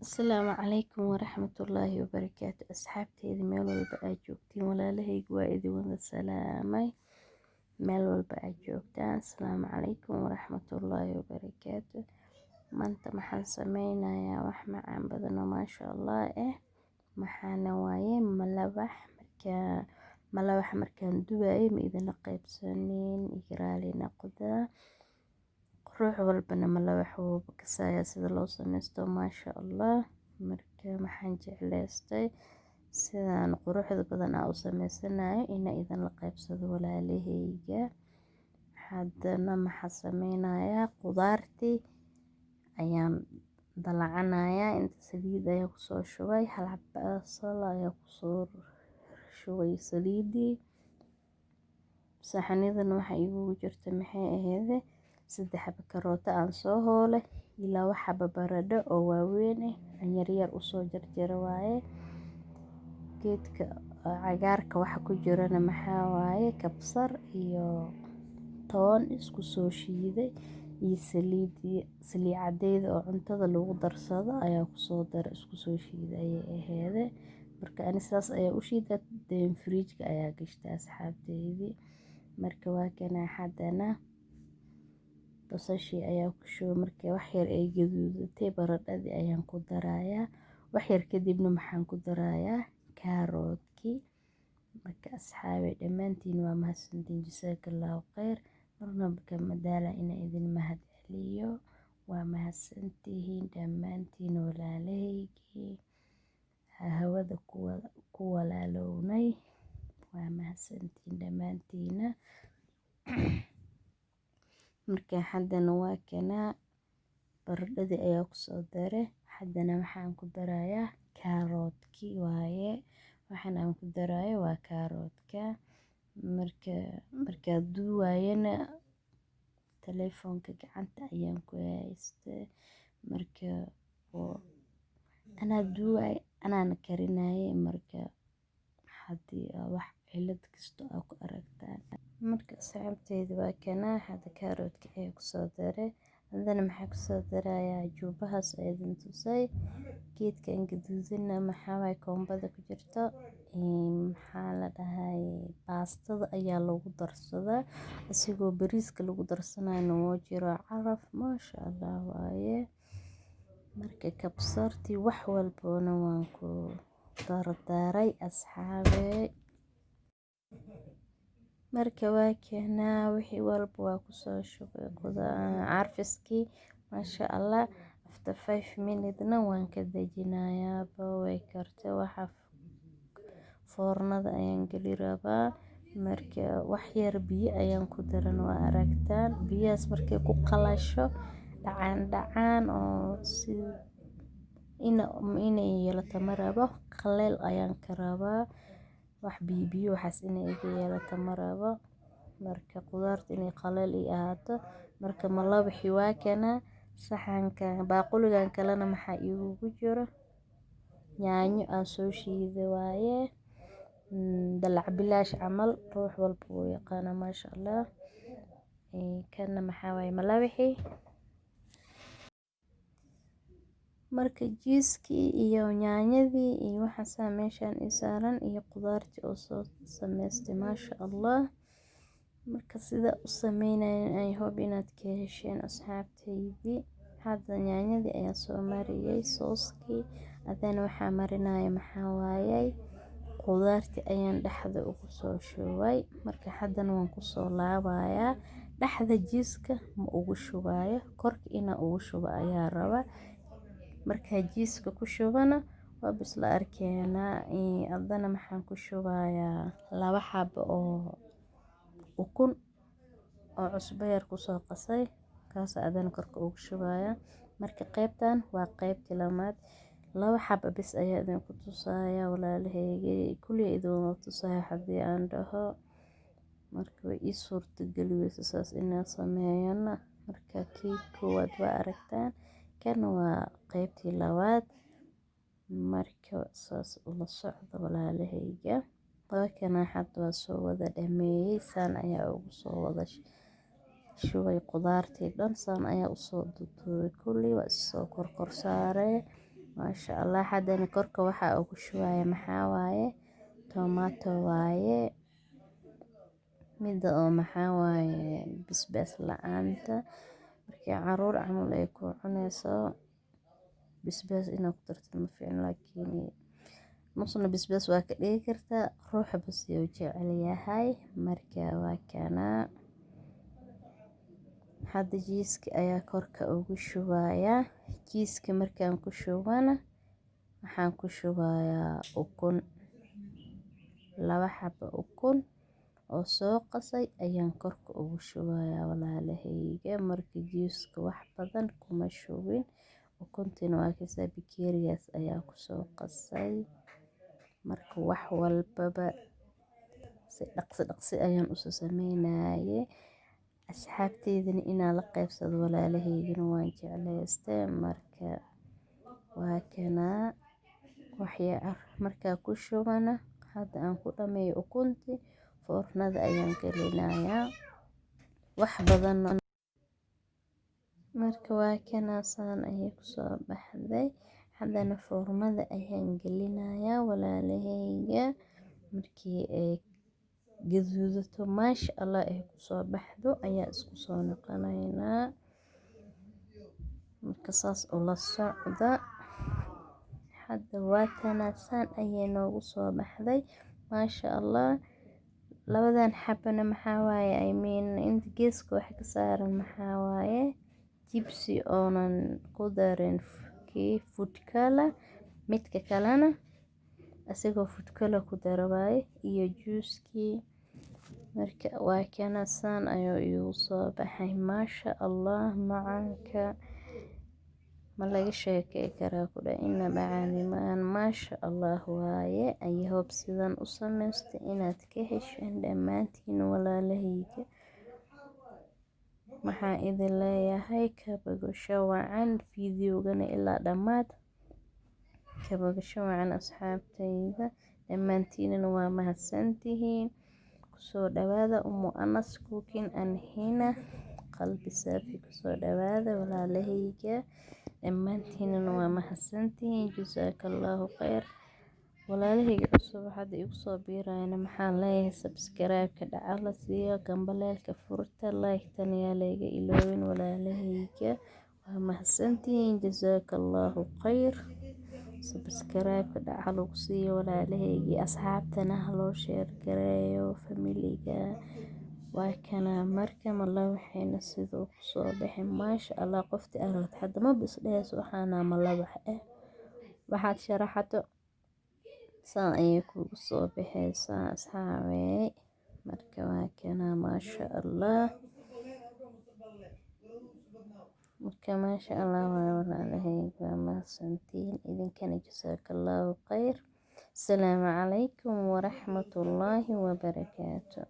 Asalaamu calaykum waraxmatullaahi wabarakaatu. Asxaabteyda meel walba aad joogtiin, walaalahayga waa idin wada salaamay meel walba aad joogtaan. Asalaamu calaykum waraxmatullaahi wabarakaatu. Maanta maxaan sameynayaa? Wax macaan badan oo maasha Allah ah. Maxaana waaye? Malawax. Markaa malawax markaan dubaayay ma idinla qaybsanin, iga raali noqda. Ruux walbana malawax wuu kasayaa sida loo sameysto, maasha Allah. Marka maxaan jeclaystay sidaan quruxda badan aa u sameysanayo inaa idinla qaybsado, walaalahayga. Haddana maxaa sameynayaa? Qudaartii ayaan dalacanayaa. Inta saliid ayaa kusoo shubay, hal xabo basal ayaa kusoo shubay saliidii. Saxanidan waxaa igugu jirta maxay aheede? 3 xabo karooto aan soo hoolay iyo 2 xabo baradho oo waaweyn ah aan yaryar usoo jarjara waaye. Geedka cagaarka waxa ku jirana maxaa waaye? Kabsar iyo toon isku soo shiiday iyo saliid, saliid cadeyda oo cuntada lagu darsado ayaa kusoo daray, isku soo shiiday ayay aheede. Marka ani saas ayaa u shiidaa, then fridge-ka ayaa gashtaa, asxaabteydii. Marka waa kana, haddana basashii ayaa ku shubay. Markii wax yar ay gaduudatay, baradhadii ayaan ku darayaa. Wax yar kadibna maxaan ku darayaa? Kaaroodkii. Marka asxaabey, dhammaantiin waa mahadsantiin, jasaakallahu khayr. Marnaba kama daala inaan idin mahad celiyo. Waa mahadsantihiin dhammaantiin, walaalahaygii hawada ku walaalownay. Waa mahadsantihiin dhammaantiina. Marka haddana waa kanaa, baradhadii ayaa kusoo daray. Haddana waxaan ku darayaa kaaroodkii waaye. Waxaan aan ku darayo waa kaaroodka. Marka markaa duubayana telefoonka gacanta ayaan ku haystay. Marka oo anaa duubay, anaana karinayay. Marka haddii wax cilad kasto aa ku aragtaan. Marka asxaabteyda, waa kanaa, hadda kaaroodka ayaa kusoo daray. Haddana maxaa kusoo darayaa? Juubahaas ayaa idin tusay. Geedkan gaduudana maxaa waaye? Koombada ku jirto maxaa la dhahay? Baastada ayaa lagu darsadaa. Asigoo bariiska lagu darsanayana wuu jiraa. Caraf maasha Allah waaye. Marka kabsartii wax walbana waan ku dardaray, asxaabey. Marka waa keenaa, wixii walba waa kusoo shubay, carfiskii, maasha Allah. After 5 minute-na waan ka dejinayaaba, way kartay. Waxa foornada ayaan geli rabaa. Marka wax yar biyo ayaan ku daran, waa aragtaan. Biyahaas markay ku qalasho, dhacaan dhacaan oo si inay yeelato ma rabo, qaleel ayaan ka rabaa. Wax biyo biyo waxaas inay iga yeelato ma rabo. Marka qudaarta inay qaleel ii ahaato. Marka malawaxi waa kana. Saxankan baaquligan kalena maxaa iigugu jiro? Yaanyo aan soo shiiday waaye, dalac bilaash camal, ruux walba wuu yaqaanaa, maasha Allah. Kana maxaa waaye? Malawaxi. Marka jiiskii iyo yaanyadii iyo waxaasaa meeshaan ii saaran iyo qudaartii oo soo samaystay, maasha Allah. Marka sida u sameynaya, I hope inaad ka hesheen, asxaabteydii. Hadda yaanyadii ayaa soo mariyay sooskii. Haddana waxaa marinaya maxaa waayey? Qudaartii ayaan dhexda ugu soo shubay. Marka haddana waan kusoo laabayaa. Dhexda jiiska ma ugu shubayo, korka inaa ugu shubo ayaa rabaa. Markaa jiiska ku shubana waa bisla arkeenaa. Haddana maxaan ku shubayaa? 2 xabo oo ukun oo cusbo yar kusoo qasay, kaas haddana korka ugu shubaya. Marka qaybtan waa qaybtii labaad. 2 xabo bis ayaa idinku tusaya, walaalahayga. Kulli idin wada tusaya haddii aan dhaho, marka way ii suurtageli weyse saas inaan sameeyana. Marka kii koowaad waa aragtaan, kan waa qaybtii labaad. Marka saas ula socda, walaalahayga. Waa kana, hadda waa soo wada dhameeyey. Saan ayaa ugu soo wada shubay qudaartii dhan, saan ayaa usoo duduubay, kulli waa issoo korkor saaray. Maasha Allah, haddana korka waxaa ugu shubaya maxaa waaye? Tomato waaye. Mida oo maxaa waaye basbaas la-aanta. Markii caruur camal ay ku cunayso, basbaas inaad ku darto ma fiicno, laakiin nusna basbaas waa ka dhigi kartaa, ruuxa bas uu jecel yahay. Marka waa kanaa. Hadda jiiska ayaa korka ugu shubayaa. Jiiska markaan ku shubana, waxaan ku shubayaa ukun, 2 xabo ukun oo soo qasay ayaan korka ugu shubayaa, walaalahayga. Marka jiiska wax badan kuma shubin, ukuntiina waa kasaa, bakeerigaas ayaa kusoo qasay. Marka wax walbaba si dhaqsi dhaqsi ayaan usoo sameynaye, asxaabteydana inaan la qaybsado walaalahaygana waan jeclaystay. Marka waa kanaa waxyaa. Markaa ku shubana, hadda aan ku dhameeyo ukuntii, foornada ayaan gelinayaa wax badan. Marka waa kanaa, saan ayay kusoo baxday. Haddana foornada ayaan gelinayaa, walaalahayga. Markii ay gaduudato, maasha Allah, ay kusoo baxdo, ayaa isku soo noqonaynaa. Marka saas ula socda. Hadda waa kanaa, saan ayay noogu soo baxday, maasha Allah. Labadan xabana maxaa waaye? I mean, inta geeska wax ka saaran maxaa waaye? Jibsi oonan ku darin kii food color. Midka kalena isagoo food color ku dara waaye, iyo juuskii. Marka waa kana, saan ayuu iigu soo baxay, maasha Allah. Macaanka ma laga sheekey karaa ku dhahay, inaba caadi maahan, maasha Allah waaye. I hope sidan u samaystay inaad ka hesheen dhammaantiin, walaalahayga. Maxaa idin leeyahay? Ka bogasho wacan fiidiyowgana ilaa dhammaad. Ka bogasho wacan, asxaabtayda dhammaantiinana waa mahadsantihiin. Kusoo dhawaada Umu Anas Cooking and Hina, qalbi saafi kusoo dhawaada, walaalahayga. Dhammaantiinana waa mahadsantihiin, jasaakallahu khayr. Walaalahayga cusub hadda igu soo biirayana maxaan leeyahay? Subscribe-ka dhaca la siiyo, gambaleelka furta, like-tan yaa layga iloobin. Walaalahayga waa mahadsantihiin, jasaakallahu khayr. Subscribe-ka dhaca lagu siiyo, walaalahaygii, asxaabtana ha loo share gareeyo, familiga. Waa kana marka malawaxayna siduu kusoo baxay, maasha Allah. Qoftii aragta hadda maba isdhehayso waxaana malawax ah. Waxaad sharaxato saan ayay kugu soo baxaysaa, asxaabey. Marka waa kana, maasha Allah. Marka maasha Allah waa, walaalahayga, waa mahadsantihiin idinkana, jasaakallahu khayr. Asalaamu calaykum waraxmatullaahi wabarakaatu.